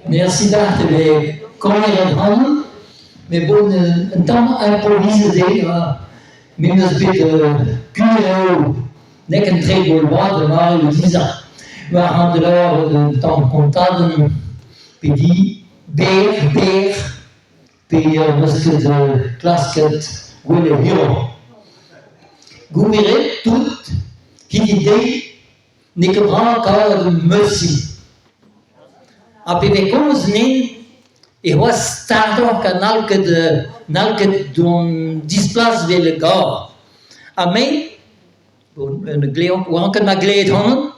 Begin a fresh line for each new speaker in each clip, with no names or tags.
Mersi deoc'h da vezañ komzet ac'hanon met bon un tamm improvizet eo ha me 'm eus bet gwir eo n'eo ket tre gwall vat da mare dizalc'h. War an da lavaret un tamm kontadenn pe di berr berr pe 'm eus ket klasket gwelet hiroc'h. Gouiet tout hini dezhi N'eo ket brav kaout un meuzioù. Ha pe vez kozh nen e c'hoazh stardoc'h ka n'hall ket n'hall ket dont displas 'vel e gar. Ha me, bon ne glevan 'oan ket ma glevet ac'hanon.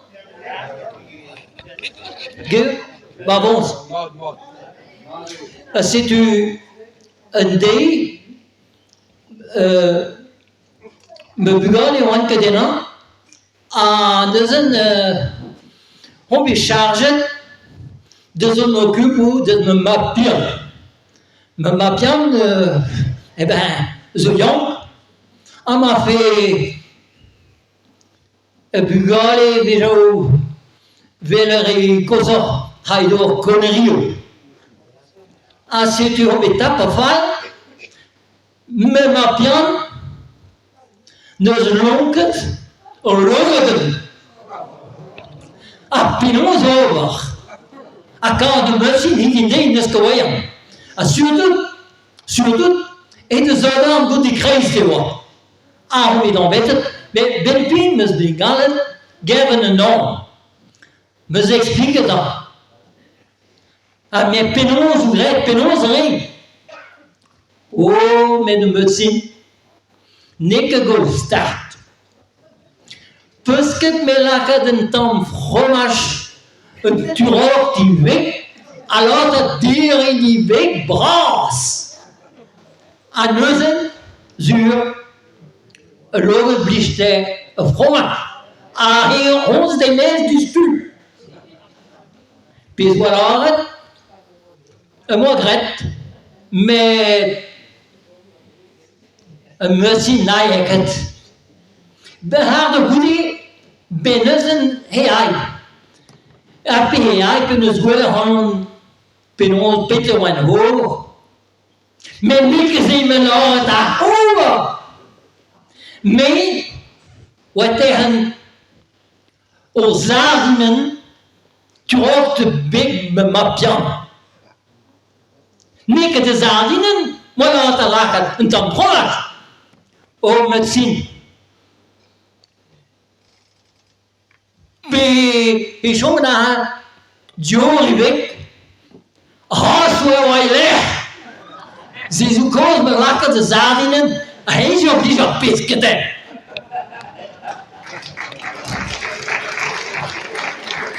Geo, ba boñs. Ha setu un deiz ma bugale 'oant ket ennañ Ha neuze on bet charget deus an okupoù deus ma mab-bihan. Ma mab-bihan eh ben zo yaouank ha ma fe bugale 'vezo 'vel ar re kozhoc'h 'c'hall d'ober konnerioù. Ha setu on bet tapet fall ma mab-bihan N'eus lonket ul logodenn. Ha penaos ober? Ha kaout ur meuzin hini dezhi n'eus ket moaien. Ha surtout, surtout, he deus ober goude kreiz e oa. Ar bet añvetet, met benn fin 'm eus bet gallet gervel un anv. 'M eus expliket dezhañ. Ha met penaos out graet, penaos eo? Oh, met ur meudsin, n'eo ket gwall start. 'Peus ket me lakaat un tamm fromaj, un turoc'h ivez, ha lakaat debriñ ivez bras. Ha neuze, sur, ul logod 'blij dezhañ ur fromaj, ha re honnezh d'e-maez diouzhtu. Pezh 'oa lâret em boa graet met em eus naet ket. Bec'h da goude bet neuze he aet. Ha pe he aet penaos gwelet ac'hanon penaos petra e oan ober. Met n'eo ket se ma lâret ar ober. Me 'oa tec'hen O sardinenn trot beg ma mab-bihan. N'eo ket e sardinenn moarvat da lakaat un tamm fromaj. O medsin. Pe e chom aze dior ivez. Razh eo e lec'h. Se zo kaoz ma lakaat e sardinenn ha eñ zo blij ar pesketaer.